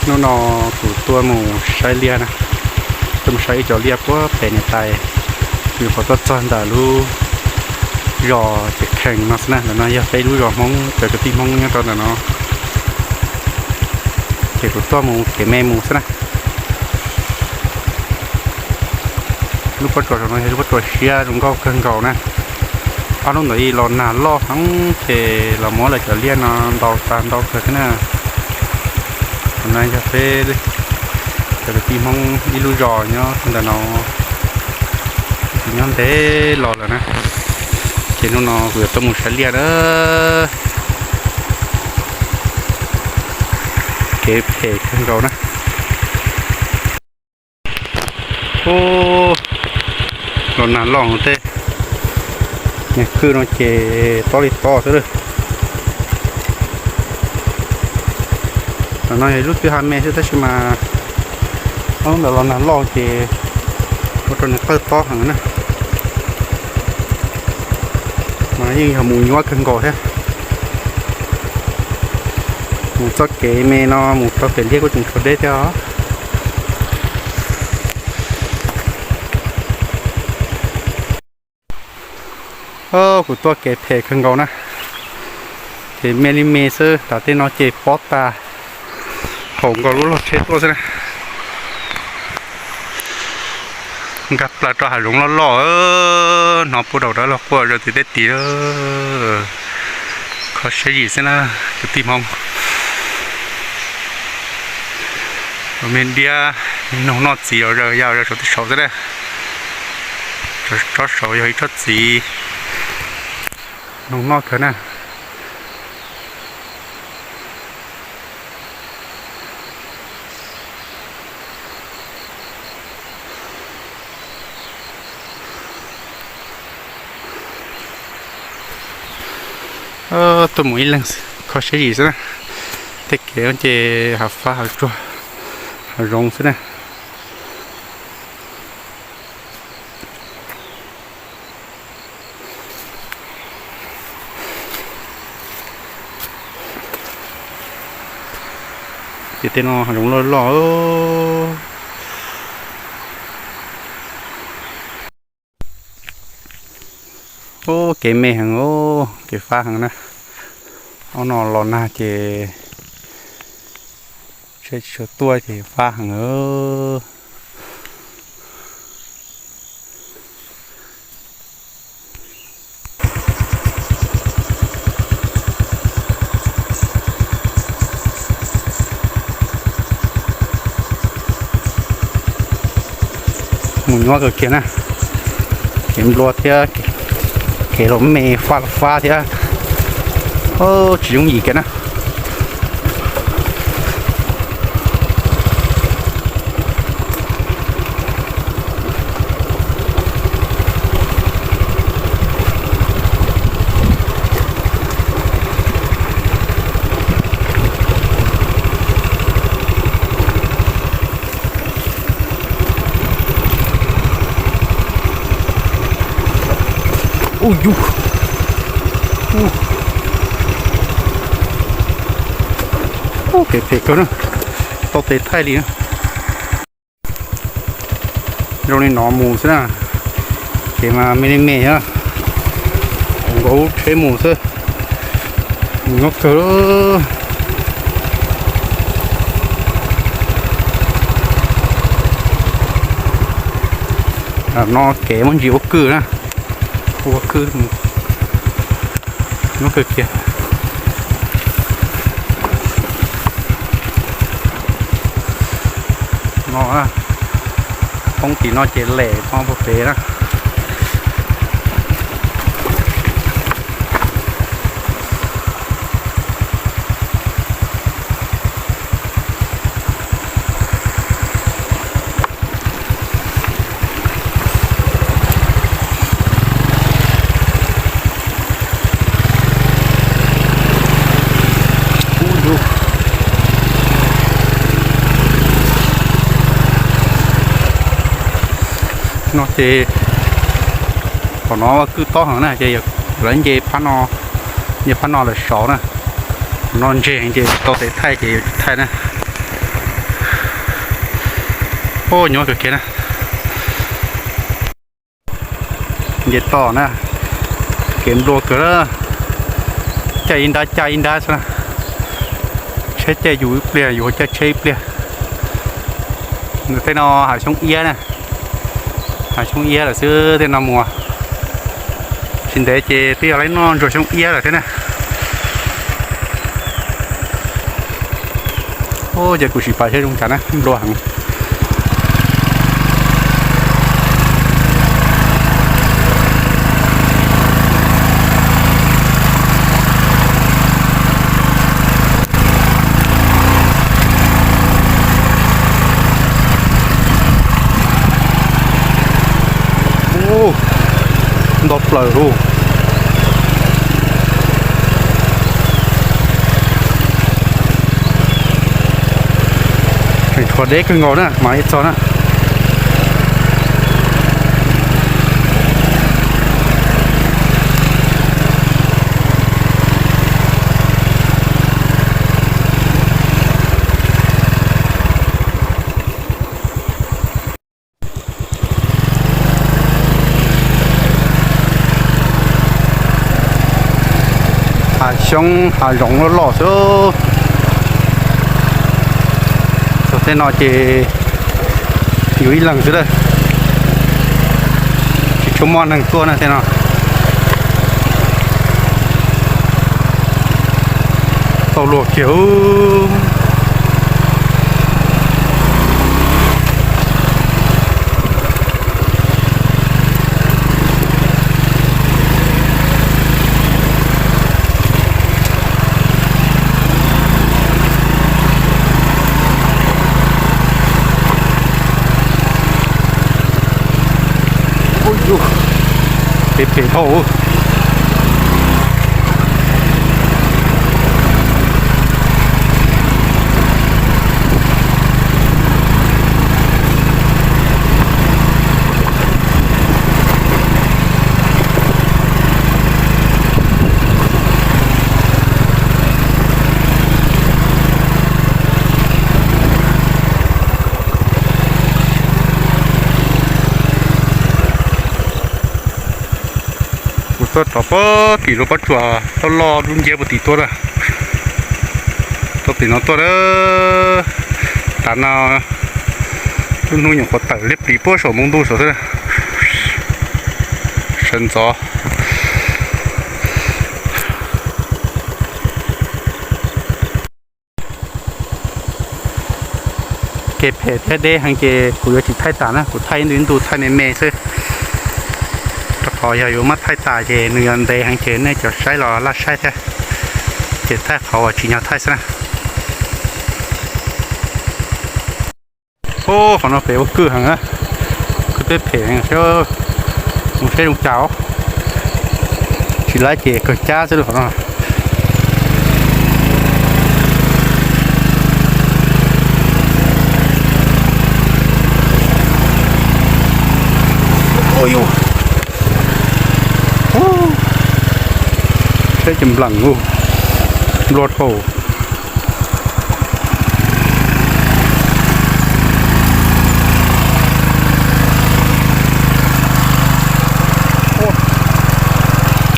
Hnub no kuv tuaj mus saib liaj na, tuaj mus saib ib co liaj puag pem niam tais, kuv nyuam qhuav tuaj txog ntawm lub zos Ces Khees no xwb na. Ntawm no yog peb lub zos Hmoob, cov kwv tij Hmoob nyob rau ntawm no, ces kuv tuaj mus kev me mus xwb na. Lub pob tsuas saum no yog lub pob tsuas siab zoo nkauj kawg nkaus na. Ob hnub ntawd los nag loj heev ces los muab lawv cov liaj no ntaus tas ntau kawg thiab na. Qhov no yog peb cov kwv tij Hmoob ib lub zos nyob ntawm no, nyob ntev los lawm na. Ces hnub no kuv yuav tuaj mus saib liaj na. Kev phem kawg nkaus na. Ub, los nag loj tej, kwj no ces tob li tob xwb lawm. Tam no yog lub twb ha me xwb tab sis mas hnub ntawd los nag loj ces ua rau nws qawj tob heev na. Mas yeej yog mus nyuaj kawg nkaus thiab. Mus txoj kev me no mus rau pem liaj kuj tseem tshuav deb thiab os. Kuv tuaj kev phem kawg nkaus na, ces me li me xwb, tam tej no ces pob tag haum nkaus lub log tsheb tuaj xwb na. Nkag plaws rau hav zoov loj loj, hnov puag daum dawb los quaj zom zaws tej tid. Kho siab zim xwb na, kwv tij Hmoob. Me diab, noog noj txiv os, ya saum tej saud xwb na. Tsob saud yog ib tsob txiv, noog noj kawg na. Tuaj mus ib leeg kho siab zim xwb na. Tej kev ces hav fab hav tsuag, hav zoov xwb na. Ces tej no hav zoov loj loj. Ub, kev me heev, kev fab heev na. Ob no los nag ces tsheb tsis tshua tuaj ces fab heev. Mus nyuaj kawg kiag na, kev nplua thiab, kev los me fab fab thiab, tsis yooj yim kiag na. Ub yus, ub, kev phem kawg na, tau tes thaij li na. Zoo li no mus xwb na, kev mas me li me na, nkaus tsheb mus xwb, mus nyob kawg. No kev muaj ntsis ua kwj na, ua kwj mus nyob kawg kiag. No, poob tim no ces lem no puag pem na. No ces qhov no kwj tob heev na ces lawv nce phab no, nce phab no lawm saud na. Qhov no ntse ces tau tes thaij ces yuav tsis thaij na. Ub, nyuaj kawg kiag na. Nce toj na, kev nplua kawg na. Caij ib nrab caij ib nrab xwb na. Tsheb caij yus ib pliag yus caij tsheb ib pliag. Tej no hav xyoob iab na, hav xyoob iab lawm xwb tej no mus. Tsis ntev ces twb yog laib noj ntsuag xyoob iab lawm thiab na. Ub, ces kuv sim pais seb zoo cas na, nplua heev. Ub, nto plaws lauj. Tseem tshuav deb kawg nkaus na, mam li txog na. Hav xyoob hav zoov loj loj xwb. Txog tej no ces yus ib leeg xwb lawm, tsis tshua muaj neeg tuaj na tej no. Tau luag kiag. Phem phem dhau. Kuv tuaj rov pob tim lub pob tsuas loj loj dub nciab puag tim tuaj na. Tuaj tim no tuaj na. Tav no lub hnub nyuam qhuav tawm liab pliv puag saum npoo ntuj saud xwb. Sawv ntxov. Kev phem thiab deb heev ces kuv yuav tsis thaij tas na, kuv thaij ib ntu ib ntu thaij me me xwb. Rau qhov yog yuav muab thaij tas ces nws yuav ntev heev ces nej cov saib los laj saib thiab. Ces thaij qhov uas tsim nyog thaij xwb na. Ub, qhov no phem ua kwj heev na, kwj teb phem heev, mus saib zoo cas os. Tsis laib ces kawg cab xwb qhov no. Saib ces npleem, nplua dhau.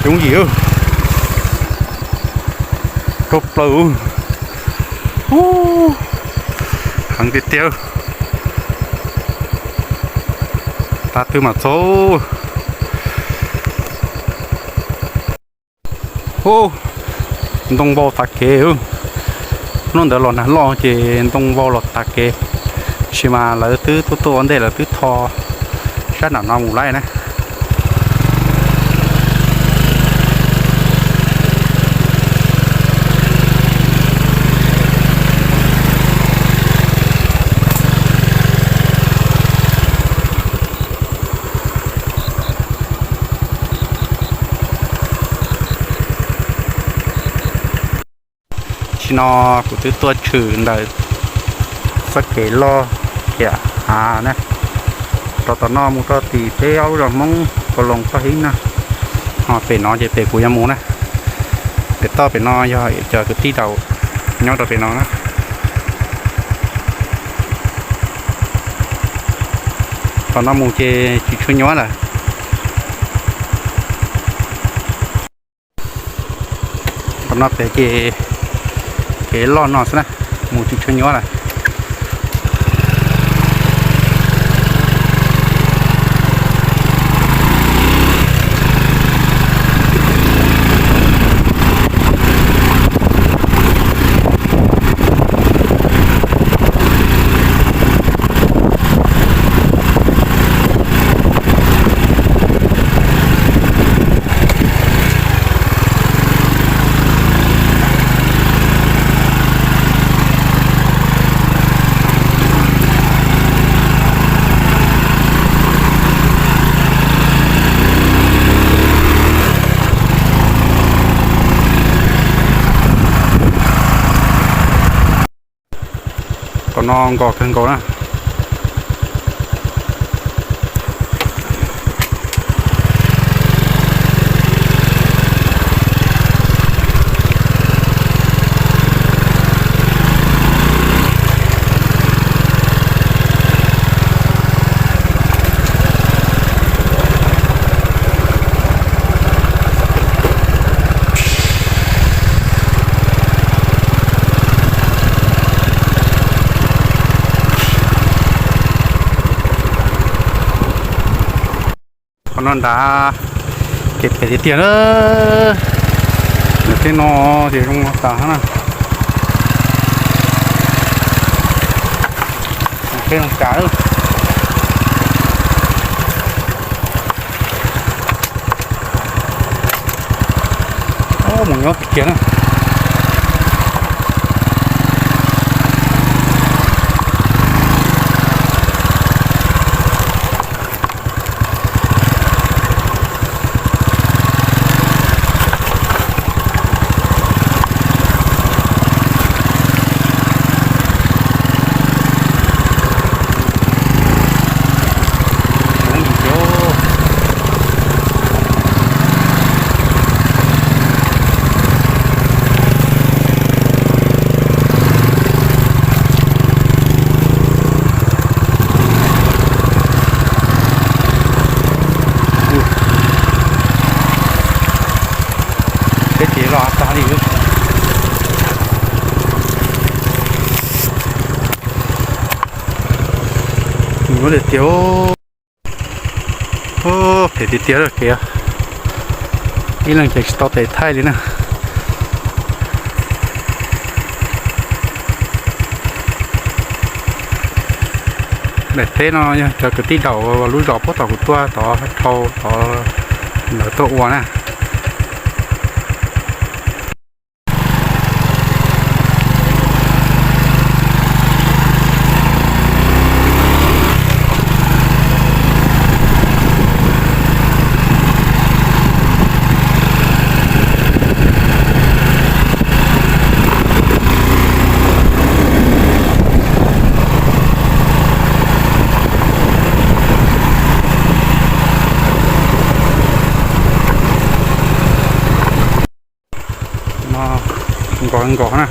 Yoov yim, rau plaws. Heev tiag tiag. Tav twg mam txog? Ub, ntoo vau tav kev. Hnub ntawd los nag loj ces ntoo vau los tav kev, tab sis mas lawv twb tuaj tuaj ua ntej, lawv twb tho sab nram no mus lawm na. Tam sim no kuv twb tuaj tshwm ntawm txoj kev loj kiag av na, rau tom no mus rau tim peb ob lub zos Hmoob Pos Loos Toj Hib no, ho pem no ces pem kuv yuav mus na. Pem toj pem no yog cov kwv tij laus nyob rau pem no na. Tom no mus ces tsis tshua nyuaj lawm. Tom no pem ces kev loj no xwb na, mus tsis tshua nyuaj lawm. Tom no nkos kawg nkaus na. Qhov no nrad ces phem tiag tiag na. Nws tej no ces zoo tas na. Tej no cas mus nyob kiag na. Peb ces los tag li. Mus tiag tiag, phem tiag tiag kev. Ib leeg ces tsis tau tes thaij li na. Daim teb no yog cov kwv tij daum lub zos puag tom kuv tuaj tod dhau tod lawv tuaj ua na. No nkos nkos na.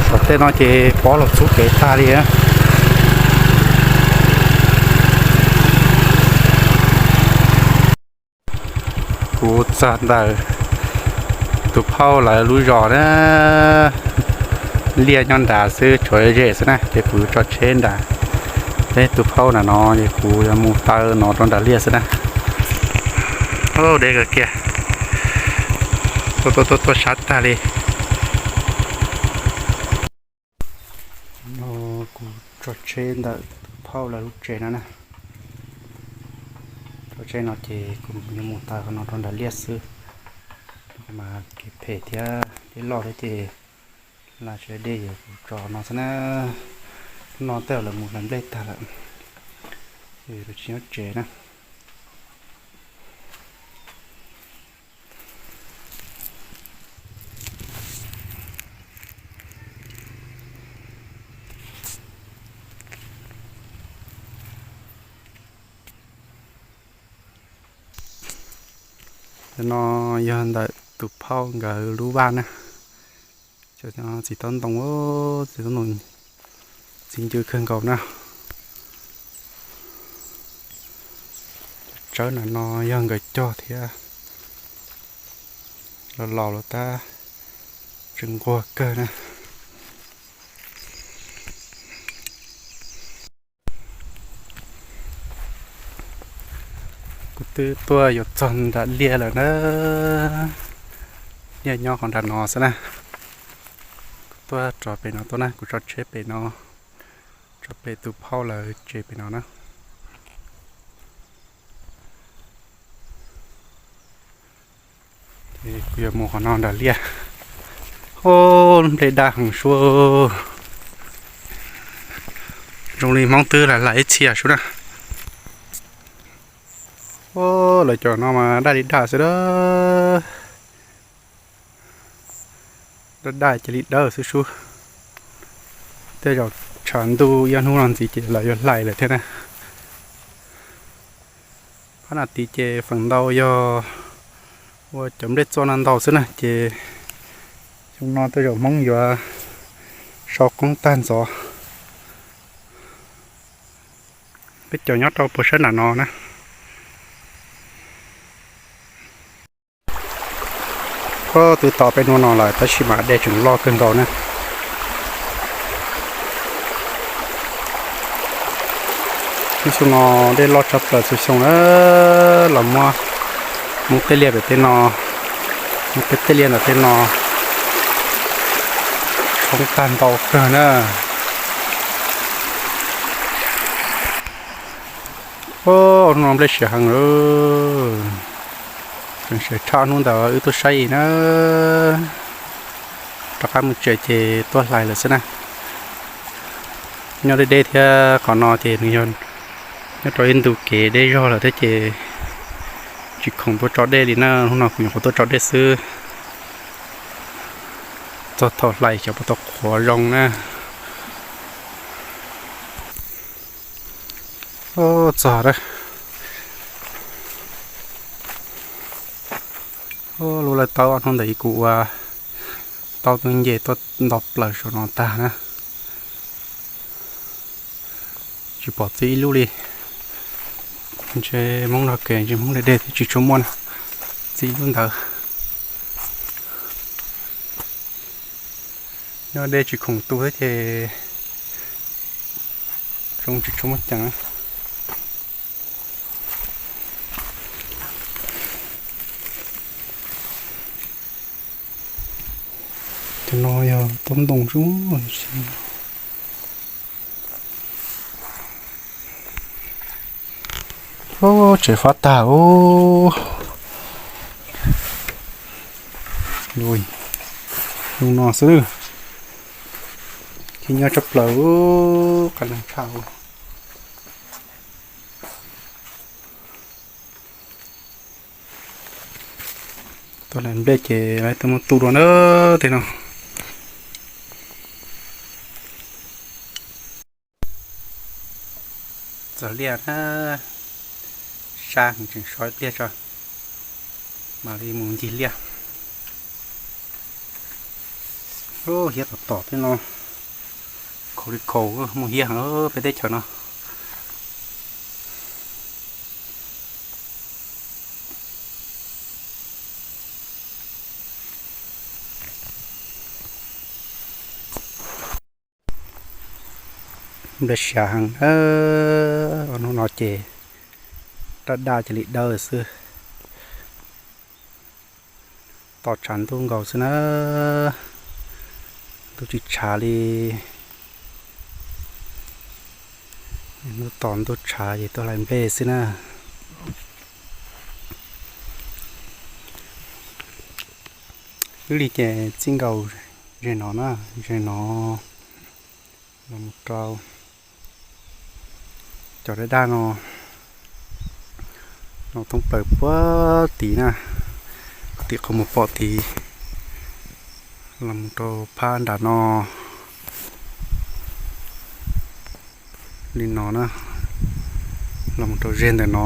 Saum tej no ces pob los txhub kev tag li. Kuv txog ntawm tus phauj lawv lub zos na, liaj nyob nrad xwb, tshuav zem xwb na, ces kuv tso tsheb nrad. Peb tus phauj nram no ces kuv yuav mus taw no rau nram liaj xwb na. Deb kawg kiag, tuaj tuaj tuaj sab tag li. Kuv tso tsheb ntawm tus phauj lawv lub tsev no na. Tsheb no ces kuv yuav mus tawm qhov no rau nram liaj xwb. Mas kev phem thiab dej loj thiab ces laj tsis dej ces kuv tso no xwb na. Hnub no tej zaum lawv mus hlais nplej tag lawm, kuv tsis nyob tsev na. Cov no yog ntawm tus phauj nkawd lub vaj na. Txiv tau ntoo, txiv tau ntoo txiv ncw kawg nkaus na. Cov tsawb ntawm no yog nkawd cog thiab, los laus lawm tab tseem nquag kawg na. Kuv twb tuaj yuav txog nram liaj lawm na. Liaj nyob qhov nram no xwb na. Kuv tuaj rov pem no tuaj na, kuv tso tsheb pem no, tso pem tus phauj lawv tsev pem no na. Kuv yuav mus qhov no nram liaj. Ub, nplej daj heev sua. Zoo li Hmoob twb hlais ib txhia sub na. Ub, lawv cov no mas daj li daj xwb a. Daj daj cia li dawb xwb sub. Tej zaum tshav ntuj ib ob hnub no ntxiv ces lawv yuav hlais lawm thiab na. Phab no tid ces feem ntau yog ua cov nplej txoj no ntau xwb na ces xyoo no tej zaum Hmoob yuav sau qoob tag ntxov. Peb cov nyob rau puag sab nram no na. Twb to peb hnub no lawm tab sis mas dej tseem loj kawg nkaus na. Lub xyoo no dej loj tshaj plaws txhua xyoo na. Los muab, muab tej liaj pem tej no, muab peb tej liaj ntawm tej no, tshoob tag ntau kawg na. Hnub no nplej siav heev lawm. Tseem siav tshaj hnub ntawd wb tuaj saib na. Rov qab mus tsev ces tuaj hlais lawm xwb na. Nyob deb deb thiab qhov no ces nws yog nyob rau ib ntu kev deb zog lawm thiab ces tsis khoom tuaj tso dej li na. Hnub no kuv nyuam qhuav tuaj tso dej xwb. Txog thaum hlais xyov puas tau qhuav zoo na. Txog a. Lub lawj tawb ob hnub ntawd kuv ua tau tus nce tuaj nto plaws saum no tag na. Tsis pom txi ib lub li. Ntshe Hmoob nrog kev ntshe Hmoob deb deb thiab tsis tshua muaj na. Txi ib lub ntawd. Nyob deb tsis khoom tu thiab ces zoo tsis tshua muaj ceem. Cov no yog toob ntoo zoo. Tsev fab tag ub. Zoo no xwb. Ces nyob tshaj plaws ub, qab neeg tshaj ub. Tuaj hlais nplej ces lawv tuaj muab tu dua na tej no. Txog liaj na, sab heev tseem so ib pliag tso mam li mus ncig liaj. Hiab tom tom tej no, khaus li khaus muaj hiab heev peb teb chaws no. Nplej siav heev na, hnub no ces daj daj cia li dawb xwb. Tos tshav ntuj nkaus xwb na, ntuj tsis tshav li. Hnub tos ntuj tshav ces tuaj hlais nplej xwb na. Wb li ces txij nkaus ze no na, ze no los mus rau cov daj daj no, no thoob plaws puag tid na, tim qhov muag pom tid, los mus rau phab nram no li no na, los mus rau ze ntawm no,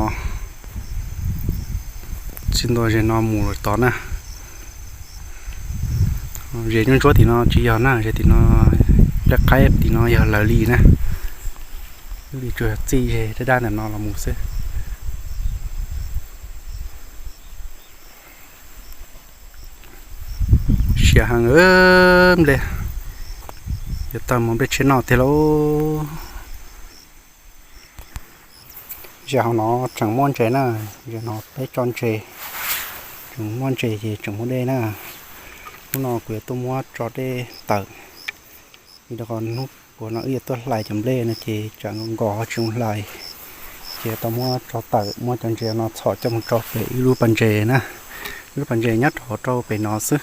tsis ntua ze no mus lawm tod na. Ze ntsuab ntsuab tim no tsis yog na, ze tim no, nplej qaib tim no yog lawv li na. Wb li tsuas txij ze daj daj ntawm no los mus xwb. Siav heev nplej, yuav tau muab nplej tshiab noj tiag lauj. Ze hauv no tseem muaj ntses na, ze no peb tso ntses, tseem muaj ntses ces tseem muaj dej na. Hnub no kuv yuav tuaj muab tso dej tawm, vim rau qhov hnub puav no wb yuav tuaj hlais cov nplej no ces tsam nkaus ho tsis zoo hlais, ces tau muab tso tawm, muab cov ntses no txhom coj mus tso pem ib lub pas ntses na. Ib lub pas ntses nyob rau hauv rau pem no xwb,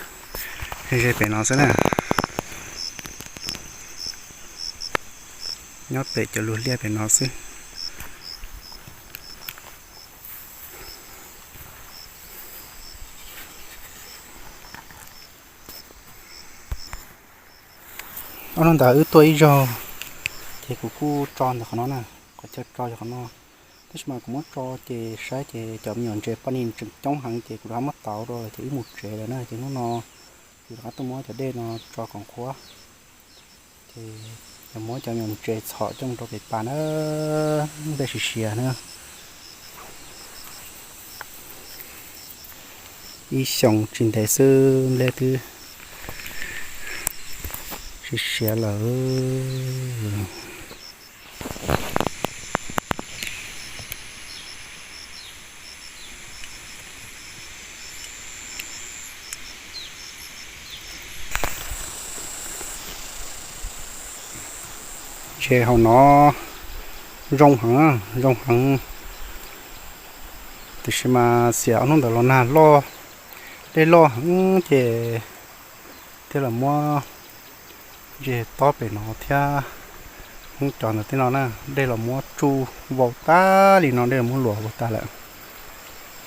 ze pem no xwb na. Nyob pem cov luag liaj pem no xwb. Ob hnub ntawd wb tuaj ib zaug, ces kuv kuj tso ntawm qhov no na, qhov chaw tso yog qhov no. Tab sis mas kuv muab tso ces saib ces cov me nyuam ntses poj ni tseem coob heev ces kuv rov qab muab tauv rau lawm ces wb mus tsev lawm na. Ces hnub no kuv rov qab tuaj muab cov dej no tso kom qhuav, ces yog muab cov me nyuam ntses txhom coj mus rau pem pas na, nplej siav siav na. Ib xyoos tsis ntev xwb nplej twb siav siav lawm. Ces hauv no zoo heev, zoo heev, tiam sis mas xiam ob hnub ntawd los nag loj, dej loj heev ces thiaj los muab ze tob pem no thiab. Hnub cov ntawd tej no na, dej los muab tsuj vau tag li no, dej los muab luas vau tag lawm.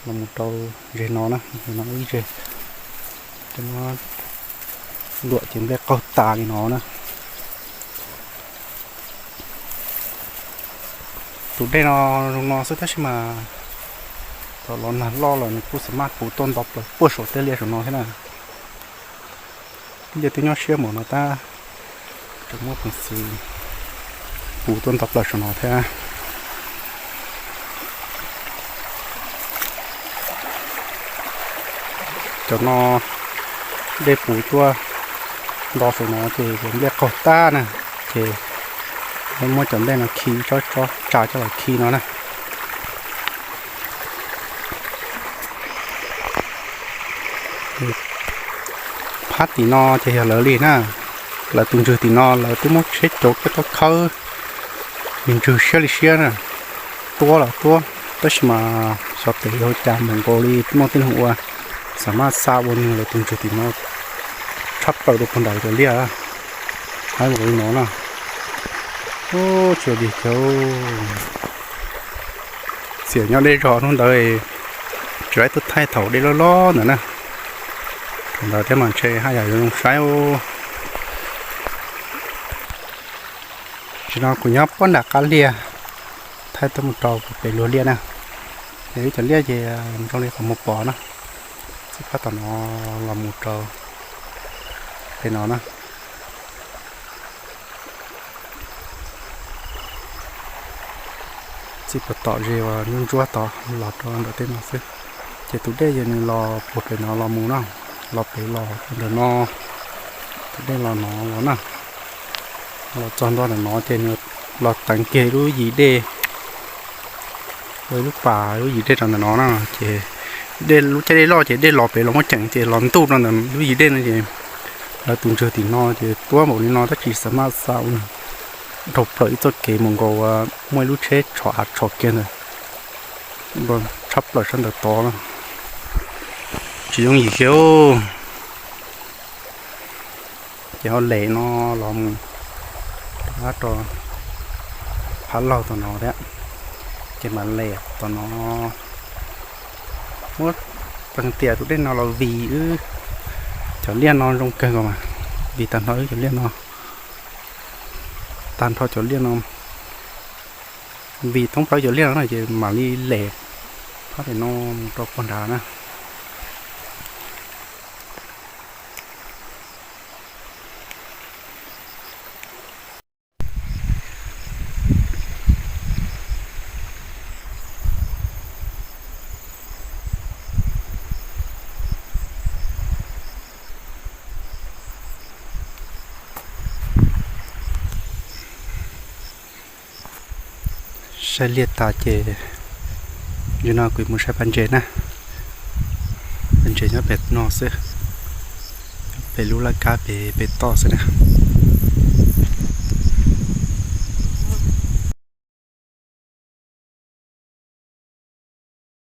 Los mus rau ze no na, ze no ib ze, luam ces nplej qaug tas li no na. Tus dej no zoo no xwb tab sis mas thaum los nag loj los nws kuj xa maj puv tuaj nto plaws puag saum tej liaj saum no thiab na. Liaj twb nyob siab npaum no tab, tseem muaj peev xwm puv tuaj nto plaws saum no thiab. Cov no dej puv tuaj nto saum no ces cov nplej qaug tag na, ces muab cov nplej no khi tsob tsob tsa coj los khi no na. Phab tim no ces yog lawv li na, lawv tus ntswg tim no lawv twb muab tsheb cauv coj tuaj khawb, nws ntswg siab li siab na, tuab los tuab, tab sis mas xyov tes yuav ua cas mus nkaus li muaj tej neeg ua, xa maj xa ua nws lawv tus ntswg tim no tshab plaws rau puag nram cov liaj, haib nkaus li no na. Ub, tsis dig kiag, txiam nyob deb zog hnub ntawd, tsis laib tuaj thaij thaum dej loj loj ntawd na. Thaum ntawd thiab mas ntshe haj yam yuav zoo saib. Tam sim no kuv nyob puag nram qab liaj, thaij tuaj mus rau pem luag liaj na. Ces ib cov liaj ces zoo li qhov muag pom na, txij phab tom no los mus rau pem no na. Txij puag tom ze uas ntsuab ntsuab tod los rau ntawm tej no xwb. Ces tus dej ces nws los puag pem no los mus na, los pem los ntawm no, tus dej los no los na, los txog ntua ntawm no ces nws los teev kiag lub yim dej, ua ib lub pas lub yim dej rau ntawm no na. Ces dej lub caij dej loj ces dej los pem los muab ceem ces los ntuj rau ntawm lub yim dej no ces lawv tus ntswg tim no ces tuab npaum li no tab sis xa maj xa ua dhau plaws ib txoj kev mus nkaus, muaj ib lub tsheb tshov av tshov kiag ntawd, tshab plaws sab ntawd tod na. Tsis yooj yim kiag. Ces ho lem no los mus rov qab rau phab laug tom no thiab, ces mam lem tom no. Muab peeg tiam tus dej no los vim wb cov liaj no zoo kawg nkaus mas, vim tag nrho wb cov liaj no, tag nrho cov liaj no, vim thoob plaws cov liaj no na ces mam li lem phab tiam no mus rau puag nrad na. Saib liaj tas ces zaum no kuv mus saib pas ntses na. Pas ntses nyob pem no xwb, pem lub laj kab pem pem toj xwb na.